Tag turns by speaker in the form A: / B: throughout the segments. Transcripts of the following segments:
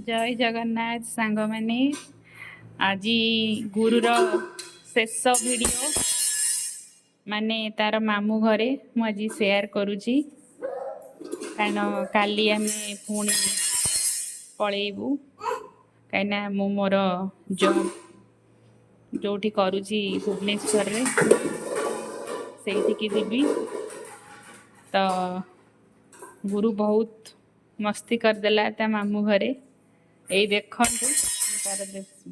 A: ଜୟ ଜଗନ୍ନାଥ ସାଙ୍ଗମାନେ। ଆଜି ଗୁରୁର ଶେଷ ଭିଡ଼ିଓ, ମାନେ ତାର ମାମୁଁ ଘରେ ମୁଁ ଆଜି ସେୟାର କରୁଛି, କାରଣ କାଲି ଆମେ ପୁଣି ପଳେଇବୁ। କାହିଁକିନା ମୁଁ ମୋର ଜବ୍ ଯେଉଁଠି କରୁଛି ଭୁବନେଶ୍ୱରରେ, ସେଇଠିକି ଯିବି। ତ ଗୁରୁ ବହୁତ ମସ୍ତି କରିଦେଲା ତା ମାମୁଁ ଘରେ। ଏଇ ଦେଖନ୍ତୁ, ମୁଁ ତାର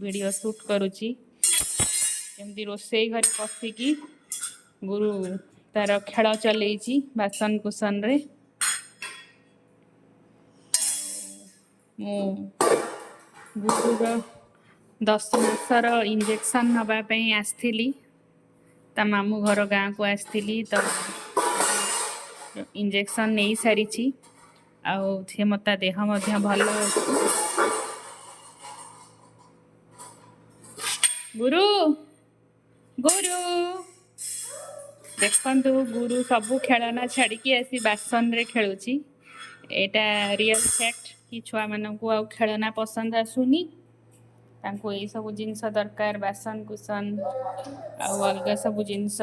A: ଭିଡ଼ିଓ ସୁଟ୍ କରୁଛି, କେମିତି ରୋଷେଇ ଘରେ ପଶିକି ଗୁରୁ ତାର ଖେଳ ଚଲେଇଛି ବାସନ କୁସନରେ। ମୁଁ ଗୁରୁର 10 ମାସର ଇଞ୍ଜେକ୍ସନ୍ ନେବା ପାଇଁ ଆସିଥିଲି, ତା ମାମୁଁ ଘର ଗାଁକୁ ଆସିଥିଲି। ତ ଇଞ୍ଜେକ୍ସନ୍ ନେଇସାରିଛି ଆଉ ସେ ତା ଦେହ ମଧ୍ୟ ଭଲ ଅଛି। ଗୁରୁ, ଗୁରୁ, ଦେଖନ୍ତୁ, ଗୁରୁ ସବୁ ଖେଳନା ଛାଡ଼ିକି ଆସି ବାସନରେ ଖେଳୁଛି। ଏଇଟା ରିଅଲ୍ ଫ୍ୟାକ୍ଟ କି ଛୁଆମାନଙ୍କୁ ଆଉ ଖେଳନା ପସନ୍ଦ ଆସୁନି, ତାଙ୍କୁ ଏଇସବୁ ଜିନିଷ ଦରକାର, ବାସନ କୁସନ ଆଉ ଅଲଗା ସବୁ ଜିନିଷ।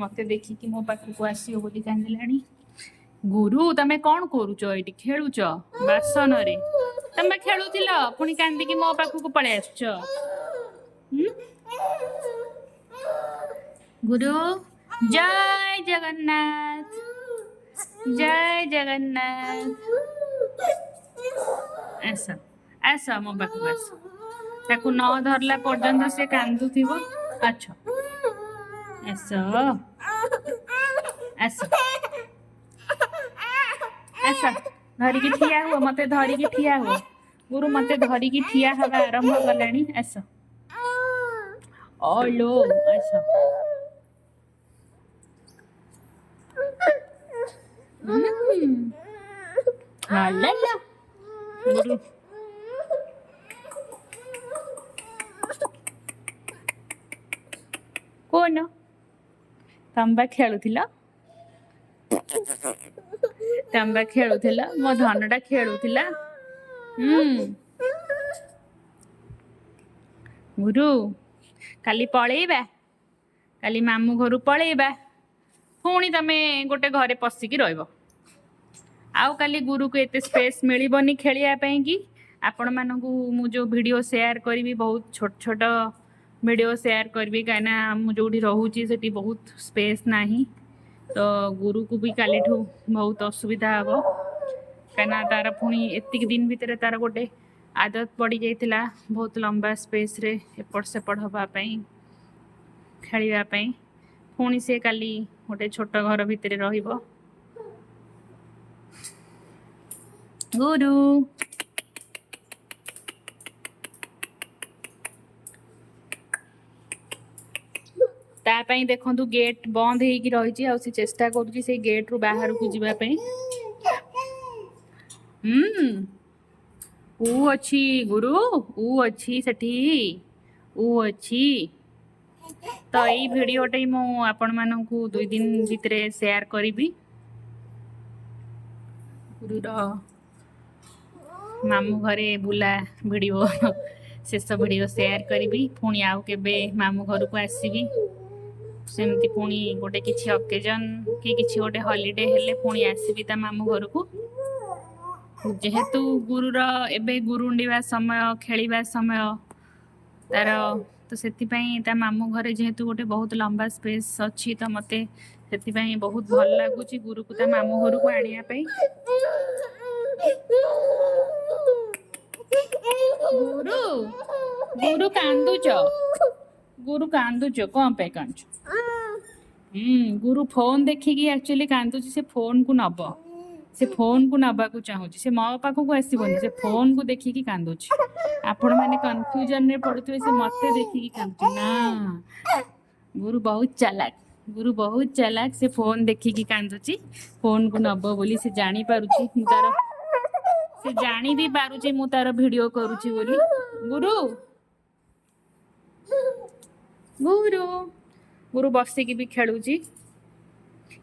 A: ମତେ ଦେଖିକି ମୋ ପାଖକୁ ଆସିବ ବୋଲି କାନ୍ଦିଲାଣି। ଗୁରୁ, ତମେ କଣ କରୁଛ ଏଇଠି? ଖେଳୁଛ ବାସନରେ? ତମେ ଖେଳୁଥିଲ, ପୁଣି କାନ୍ଦିକି ମୋ ପାଖକୁ ପଳେଇ ଆସୁଛ, ହୁଁ? ଗୁରୁ, ଜୟ ଜଗନ୍ନାଥ, ଜୟ ଜଗନ୍ନାଥ। ଆସ, ଆସ, ମୋ ପାଖକୁ ଆସ। ତାକୁ ନ ଧରିଲା ପର୍ଯ୍ୟନ୍ତ ସେ କାନ୍ଦୁଥିବ। ଆଚ୍ଛା, ଆସ, ଆସ, ଆସ, ଧରିକି ଠିଆ ହୁଅ, ମତେ ଧରିକି ଠିଆ ହୁଅ। ଗୁରୁ ମତେ ଧରିକି ଠିଆ ହେବା ଆରମ୍ଭ କଲାଣି। ଆସ ଅଲୋ, ଆସ। ହୁଁ, ଆଲା ଗୁରୁ। କଣ ତମେ ବା ଖେଳୁଥିଲ? ତମେ ବା ଖେଳୁଥିଲ, ମୋ ଧନଟା ଖେଳୁଥିଲା। ହୁଁ ଗୁରୁ, କାଲି ପଳେଇବା, କାଲି ମାମୁଁ ଘରୁ ପଳେଇବା, ପୁଣି ତମେ ଗୋଟେ ଘରେ ପଶିକି ରହିବ। ଆଉ କାଲି ଗୁରୁକୁ ଏତେ ସ୍ପେସ୍ ମିଳିବନି ଖେଳିବା ପାଇଁ କି। ଆପଣମାନଙ୍କୁ ମୁଁ ଯେଉଁ ଭିଡ଼ିଓ ସେୟାର କରିବି, ବହୁତ ଛୋଟ ଛୋଟ ଭିଡ଼ିଓ ସେୟାର କରିବି, କାହିଁକିନା ମୁଁ ଯେଉଁଠି ରହୁଛି ସେଠି ବହୁତ ସ୍ପେସ୍ ନାହିଁ। ତ ଗୁରୁକୁ ବି କାଲିଠୁ ବହୁତ ଅସୁବିଧା ହେବ, କାହିଁକିନା ତାର ପୁଣି ଏତିକି ଦିନ ଭିତରେ ତାର ଗୋଟେ ଆଦତ ପଡ଼ିଯାଇଥିଲା ବହୁତ ଲମ୍ବା ସ୍ପେସ୍ରେ ଏପଟ ସେପଟ ହେବା ପାଇଁ, ଖେଳିବା ପାଇଁ। ପୁଣି ସେ କାଲି ଗୋଟେ ଛୋଟ ଘର ଭିତରେ ରହିବ। ଗୁରୁ, ତା ପାଇଁ ଦେଖନ୍ତୁ, ଗେଟ୍ ବନ୍ଦ ହେଇକି ରହିଛି ଆଉ ସେ ଚେଷ୍ଟା କରୁଛି ସେଇ ଗେଟ୍ରୁ ବାହାରକୁ ଯିବା ପାଇଁ। ହୁଁ ଉ ଅଛି ଗୁରୁ, ଉ ଅଛି ସେଠି, ଉ ଅଛି। ତ ଏଇ ଭିଡ଼ିଓଟା ମୁଁ ଆପଣମାନଙ୍କୁ 2 ଦିନ ଭିତରେ ସେୟାର କରିବି। ଗୁରୁର ମାମୁଁ ଘରେ ବୁଲା ଭିଡ଼ିଓ, ଶେଷ ଭିଡ଼ିଓ ସେୟାର କରିବି। ପୁଣି ଆଉ କେବେ ମାମୁଁ ଘରକୁ ଆସିବି, ସେମିତି ପୁଣି ଗୋଟେ କିଛି ଅକେଜନ୍ କି କିଛି ଗୋଟେ ହଲିଡେ ହେଲେ ପୁଣି ଆସିବି ତା ମାମୁଁ ଘରକୁ। ଯେହେତୁ ଗୁରୁର ଏବେ ଗୁରୁଣ୍ଡିବା ସମୟ, ଖେଳିବା ସମୟ ତାର, ତ ସେଥିପାଇଁ ତା ମାମୁଁ ଘରେ ଯେହେତୁ ଗୋଟେ ବହୁତ ଲମ୍ବା ସ୍ପେସ୍ ଅଛି, ତ ମୋତେ ସେଥିପାଇଁ ବହୁତ ଭଲ ଲାଗୁଛି ଗୁରୁକୁ ତା ମାମୁଁ ଘରକୁ ଆଣିବା ପାଇଁ। ଗୁରୁ, ଗୁରୁ, କାନ୍ଦୁଛ? ଗୁରୁ, କାନ୍ଦୁଛ? କଣ ପାଇଁ କାନ୍ଦୁଛ? ହୁଁ ଗୁରୁ ଫୋନ ଦେଖିକି ଆକ୍ଚୁଆଲି କାନ୍ଦୁଛି। ସେ ଫୋନକୁ ନବ, ସେ ଫୋନକୁ ନବାକୁ ଚାହୁଁଛି। ସେ ମୋ ପାଖକୁ ଆସିବନି, ସେ ଫୋନକୁ ଦେଖିକି କାନ୍ଦୁଛି। ଆପଣମାନେ କନଫ୍ୟୁଜନରେ ପଡୁଥିବେ, ସେ ମତେ ଦେଖିକି କାନ୍ଦୁଛି ନା। ଗୁରୁ ବହୁତ ଚାଲାକ, ଗୁରୁ ବହୁତ ଚାଲାକ। ସେ ଫୋନ ଦେଖିକି କାନ୍ଦୁଛି, ଫୋନକୁ ନବ ବୋଲି। ସେ ଜାଣିପାରୁଛି ମୁଁ ତାର, ସେ ଜାଣି ବି ପାରୁଛି ମୁଁ ତାର ଭିଡିଓ କରୁଛି ବୋଲି। ଗୁରୁ, ଗୁରୁ, ଗୁରୁ ବସିକି ବି ଖେଳୁଛି,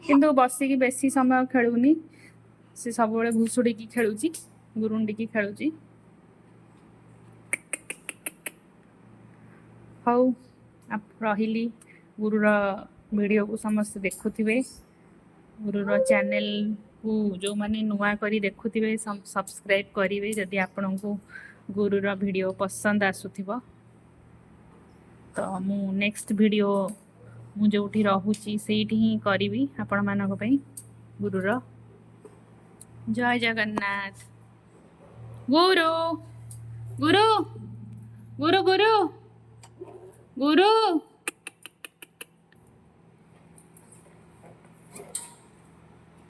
A: କିନ୍ତୁ ବସିକି ବେଶୀ ସମୟ ଖେଳୁନି। ସେ ସବୁବେଳେ ଘୁଷୁଡ଼ିକି ଖେଳୁଛି, ଗୁରୁଣ୍ଡିକି ଖେଳୁଛି। ହଉ, ରହିଲି। ଗୁରୁର ଭିଡ଼ିଓକୁ ସମସ୍ତେ ଦେଖୁଥିବେ। ଗୁରୁର ଚ୍ୟାନେଲକୁ ଯେଉଁମାନେ ନୂଆ କରି ଦେଖୁଥିବେ, ସବସ୍କ୍ରାଇବ୍ କରିବେ ଯଦି ଆପଣଙ୍କୁ ଗୁରୁର ଭିଡ଼ିଓ ପସନ୍ଦ ଆସୁଥିବ। ତ ମୁଁ ନେକ୍ସଟ ଭିଡ଼ିଓ ମୁଁ ଯେଉଁଠି ରହୁଛି ସେଇଠି ହିଁ କରିବି ଆପଣମାନଙ୍କ ପାଇଁ ଗୁରୁର। ଜୟ ଜଗନ୍ନାଥ। ଗୁରୁ, ଗୁରୁ, ଗୁରୁ, ଗୁରୁ, ଗୁରୁ।